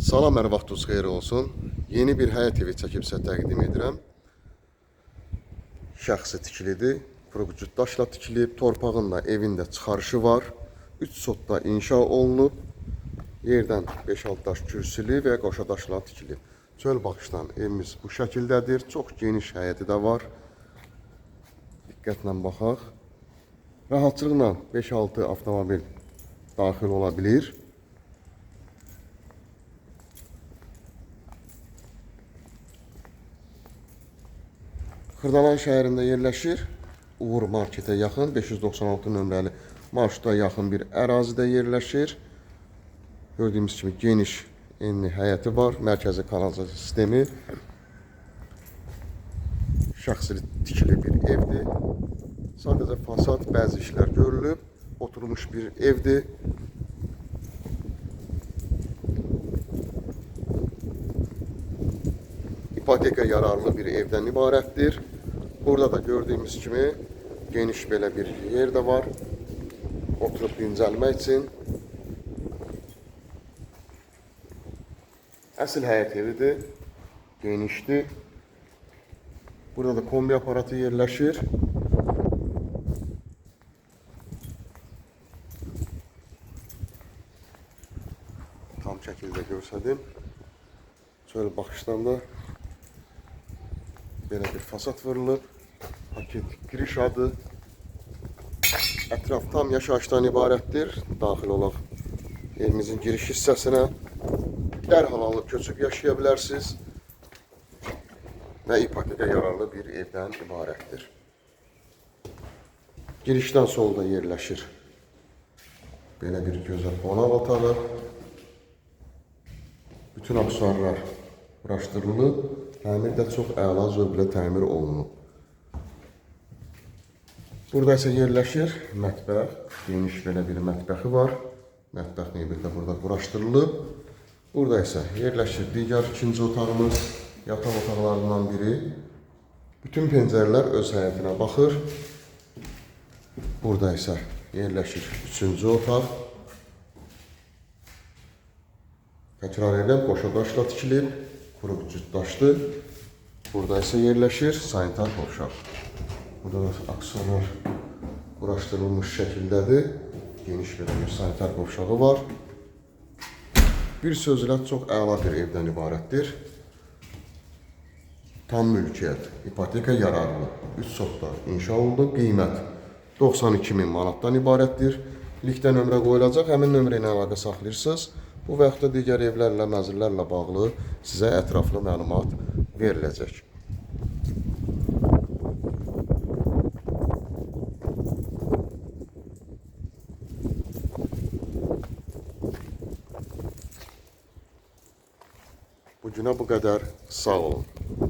Salam, hər vaxtınız xeyir olsun. Yeni bir həyət evi çəkib sizə təqdim edirəm. Şəxsi tikilidir. Quruq daşla tikilib, torpağın da evin də çıxarışı var. 3 sotda inşa olunub. Yerdən 5-6 daş kürsülü və qoşa daşla tikilib. Çöl baxışdan evimiz bu şəkildədir. Çox geniş həyəti də var. Diqqətlə baxaq. Rahatçılıqla 5-6 avtomobil daxil ola bilir. Xırdalan şəhərində yerləşir. Uğur marketə yaxın 596 nömrəli marşruta yaxın bir ərazidə yerləşir. Gördüyümüz kimi geniş enli həyəti var. Mərkəzi kanalizasiya sistemi. Şəxsi tikili bir evdir. Sadəcə fasad bəzi işlər görülüb. Oturmuş bir evdir. İpoteka yararlı bir evdən ibarətdir. Burada da gördüyümüz kimi geniş belə bir yer də var. Oturub dincəlmək üçün. Əsl həyət evidir. Genişdir. Burada da kombi aparatı yerləşir. Tam şəkildə göstərdim. Çöl baxışdan da belə bir fasad vurulub. Paket giriş adı. Ətraf tam yaşayışdan ibarətdir. Daxil olaq evimizin giriş hissəsinə. Dərhal alıb köçüb yaşaya bilərsiniz. Və ipoteka yararlı bir evdən ibarətdir. Girişdən solda yerləşir belə bir gözəl qonaq otağı. Bütün aksesuarlar quraşdırılıb. Təmir də çox əla zövqlə təmir olunub. Burada isə yerləşir mətbəx. Geniş belə bir mətbəxi var. Mətbəx mebeli də burada quraşdırılıb. Burada isə yerləşir digər ikinci otağımız, yataq otaqlarından biri. Bütün pəncərələr öz həyətinə baxır. Burada isə yerləşir üçüncü otaq. Təkrar edirəm, qoşa daşla tikilib, quruq cüt daşlı. Burada isə yerləşir sanitar qovşaq. Burada da aksesuarlar quraşdırılmış şəkildədir. Geniş belə bir sanitar qovşağı var. Bir sözlə çox əla bir evdən ibarətdir. Tam mülkiyyət, ipoteka yararlı, 3 sotda inşa olundu. Qiymət 92 min manatdan ibarətdir. Linkdə nömrə qoyulacaq. Həmin nömrə ilə əlaqə saxlayırsınız. Bu və yaxud da digər evlərlə, mənzillərlə bağlı sizə ətraflı məlumat veriləcək. Bugünə bu qədər. Sağ olun.